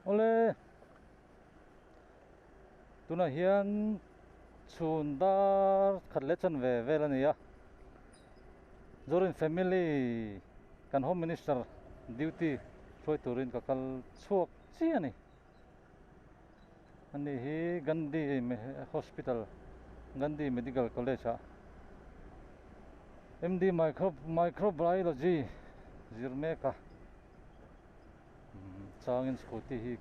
Awle tunah hian chhun dar khat leh chan ve vel a ni a Zorin family kan home minister duty hruai turin ka kal chhuak chiah a ni ani hi Gandhi hospital Gandhi medical college ah M_D micro microbiology zir mek a. Changin scooty hi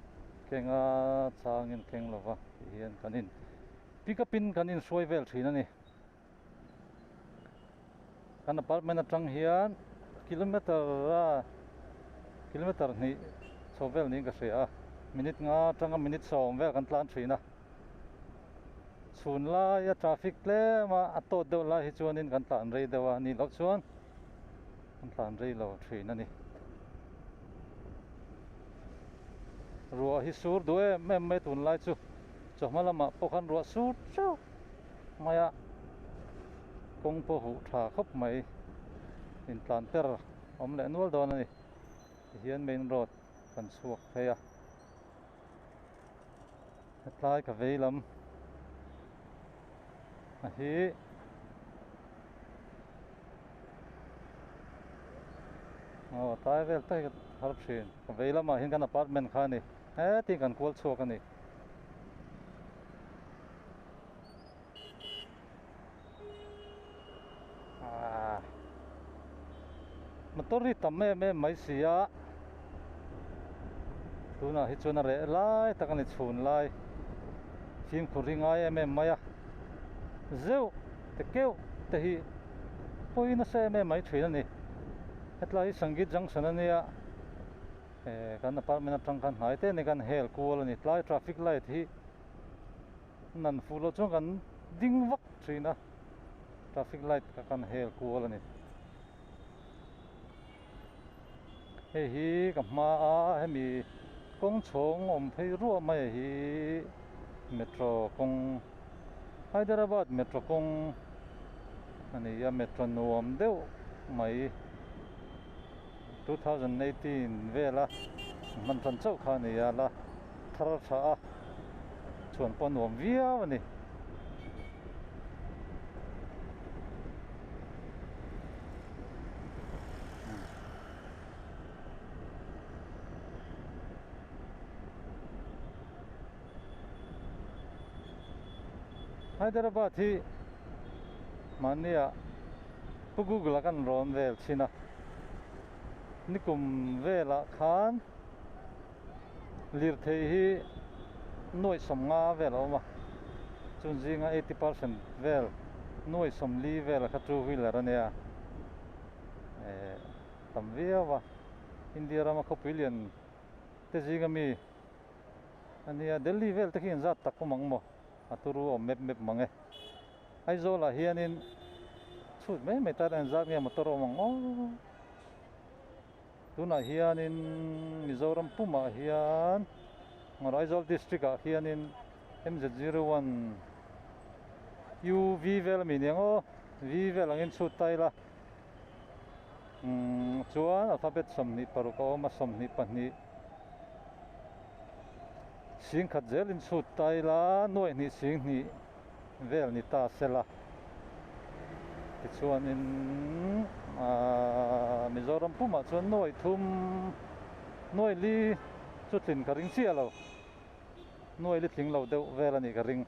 keng a changin keng lova ti hian kan in pick up in kan inhruai vel thin a ni kan apartment atang hian kilometer a kilometer hnih chho vel niin ka hria a minute nga atanga minute sawm vel kan tlan thin a chhun laia traffic tlem a a tawt deuh lai hi chuanin kan tlan rei deuh a nih loh chuan. An tlan rei lo thin a ni. Ruah hi sur duh em em mai tunlai chu chawhma lamah pawh khan ruah sur teuh mai a, kawng pawh huh tha khawp mai intlan per awm leh nual dawn a ni. Tihian main road kan chhuak phei a, hetlai ka vei lam a hi. Aw tlai vel tak hi ka har thin ka vei lamah hian kan apartment kha a ni hetin kan kual chhuak a ni. Aaa motor hi tam em em mai si a tunah hi chuan a reh lai tak a ni chhun lai fimkhur hi ngai em em mai a zeuh te keuh te hi pawi nasa em em mai thin a ni hetlai hi Sangeet Junction a nia eh kan apartment atang khan hnai te ni kan hel kual a ni tlai traffic light hi nan fuh loh chuan kan ding vak thin a traffic light kha kan hel kual a ni hei hi ka hma a hemi kawng chhawng awm phei ruah mai hi metro kawng Hyderabad metro kawng a ni a metro nuam deuh mai 2018 vela hman tan chauh kha a ni a la thar tha a chuan pawh a nuam viau a ni. Hyderabad hi mahnia Pu Google a kan rawn vel thin a, nikum velah khan lirthei hi nuaih sawmnga vel a awm a, chun zinga 80% vel nuaih sawmli vel kha two wheeler a nia eh tam viau a, India rama khawpui lian te zinga mi a nia, Delhi vel te khi inzat tak awm ang maw a turu awm mep mep mang e. Aizawl ah hianin chhut mai mai tan a inzat nge motor a awm ang aw. Tunah hianin Mizoram pumah hian Aizawl district ah hianin MZ01 UV vel ami niang aw V vel angin chhut ta ila umm chuan alphabet 26 a awm a 22 singkhat zelin chhut ta ila nuaih hnih sing hnih vel ni ta sela tichuanin aaa Mizoram pumah chuan nuaih thum nuaih li chu tlin ka ring chiah lo nuaih li tling lo deuh vel a nih ka ring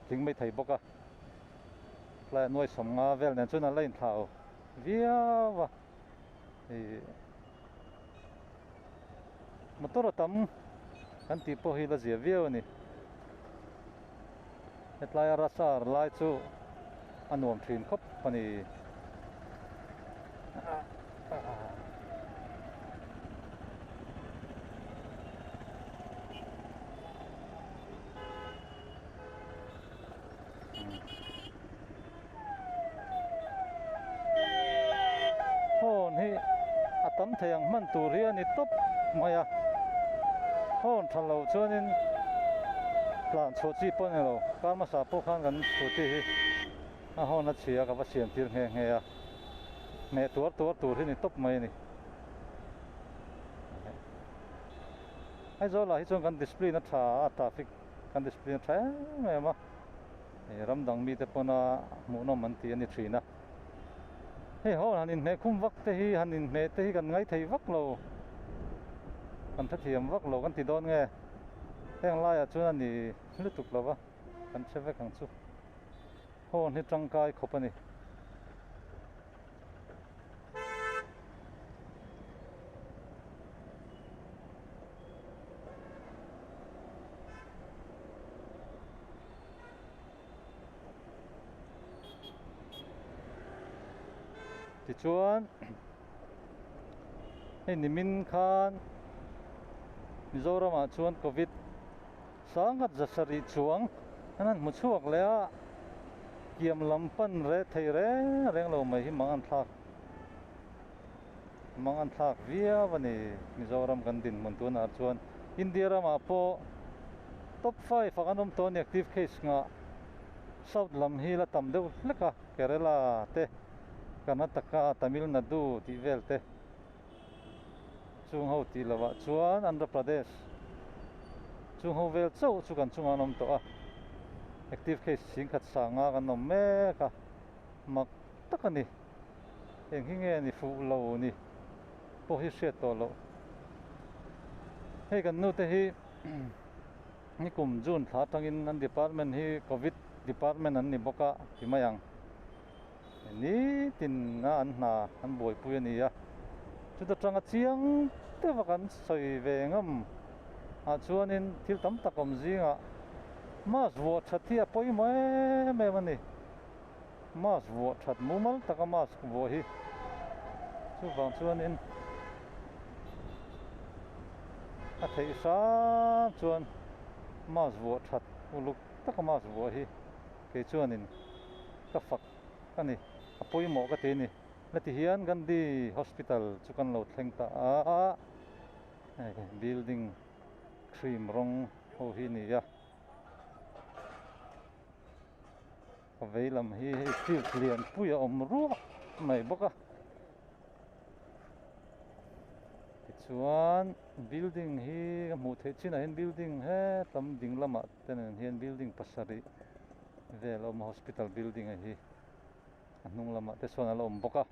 tling mai thei bawk a tlaiah nuaih sawmnga vel nen chuan an la inthlau viau a ih motor a tam kan tih pawh hi la zia viau a ni hetlai a rasa lai chu a nuam thin khawp a ni. Horn hi a tam thei ang hman tur hi a ni tawp mai a horn tha lo chuanin tlan chhuah chi pawh a ni lo kar hmasa pawh khan kan scooty hi a horn a chhia a ka va siam tir nghe nghe a hmeh tuar tuar tur hi a ni tawp mai a ni. Aizawl ah hi chuan kan discipline a tha a traffic kan discipline a tha em em a ih ram dang mite pawna hmuhnawm an ti a ni thin a hei horn han inhmeh khum vak te hi han inhmeh te hi kan ngaithei vak lo kan hrethiam vak lo kan ti dawn nge heng laiah chuan a ni lutuk lo va kan hre vek ang chu horn hi tangkai khawp a ni. Tichuan hei nimin khan Mizoramah chuan Covid Sanghat zasarih chuang an han hmu chhuak leh a, kiam lam pan reh thei reng reng lo mai hi mang an thlak mang an thlak viau a ni. Mizoram kan dinhmun tunah chuan India ramah pawh top five ah kan awm tawh a ni active case ngah south lam hi la tam deuh hlek a, Kerala te, Karnataka, Tamil Nadu tih vel te. Chung ho tih lovah chuan Andhra Pradesh chung ho vel chauh chu kan chungah an awm tawh a, active case singkhat sanga kan awm mek a, mak tak a ni. Eng hi nge ni fuh lo ni pawh hi hriat tawh loh. Hei kan nu te hi nikum June thla atangin an department hi Covid department an ni bawk a ti mai ang. Nitin a an hna an buaipui a ni a, chuta tanga chiang deuh a kan sawi ve ngam ah chuanin thil tam tak awm zingah mask vuah that hi a pawimawh em em a ni. Mask vuah that mumal taka mask vuah hi chuvang chuanin a theih hram chuan mask vuah that uluk taka mask vuah hi kei chuanin ka fak a ni, a pawimawh ka ti a ni. Heti hian Gandhi Hospital chu kan lo thleng ta a, hei building cream rawng ho hi a ni a, a vei lam hi hei field lianpui a awm ruak mai bawk a, tichuan building hi ka hmuh theih chinah hian building hetlam ding lamah te nen hian building pasarih vel a awm a hospital building a hi a hnung lamah te chuan a la awm bawk a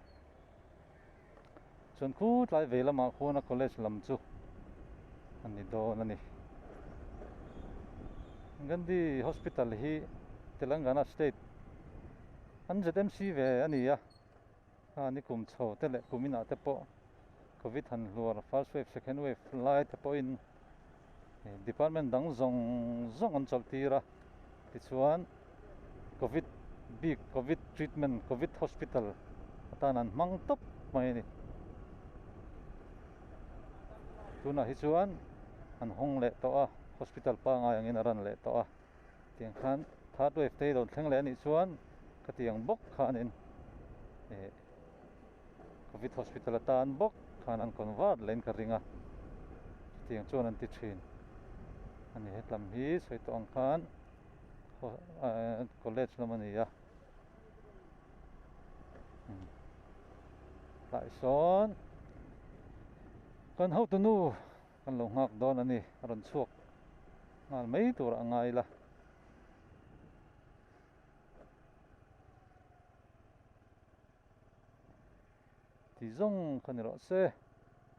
chuan khu tlai vei lamah khuan a college lam chu a ni dawn a ni Gandhi hospital hi Telangana state an Z_M_C ve a ni a a ni kum chho te leh kum inah te pawh covid han hluar first wave second wave lai te pawhin Department dang zawng zawng an chawlh tir a, tichuan covid bik covid treatment covid hospital atan an hmang tawp mai a ni. Tunah hi chuan an hawng leh tawh a, hospital pangngai angin a ran leh tawh a, tiang khan third wave te hi lo thleng leh a nih chuan khatiang bawk khanin eh Covid hospital atan bawk khan an convert leh in ka ring a, chutiang chuan an ti thin a ni. Hetlam hi sawi tawh ang khan college lam a ni a, tlai sawn kan hotunu kan lo nghak dawn a ni, a rawn chhuak nghal mai tur a ngai la. Ti zawng kha ni rawh se.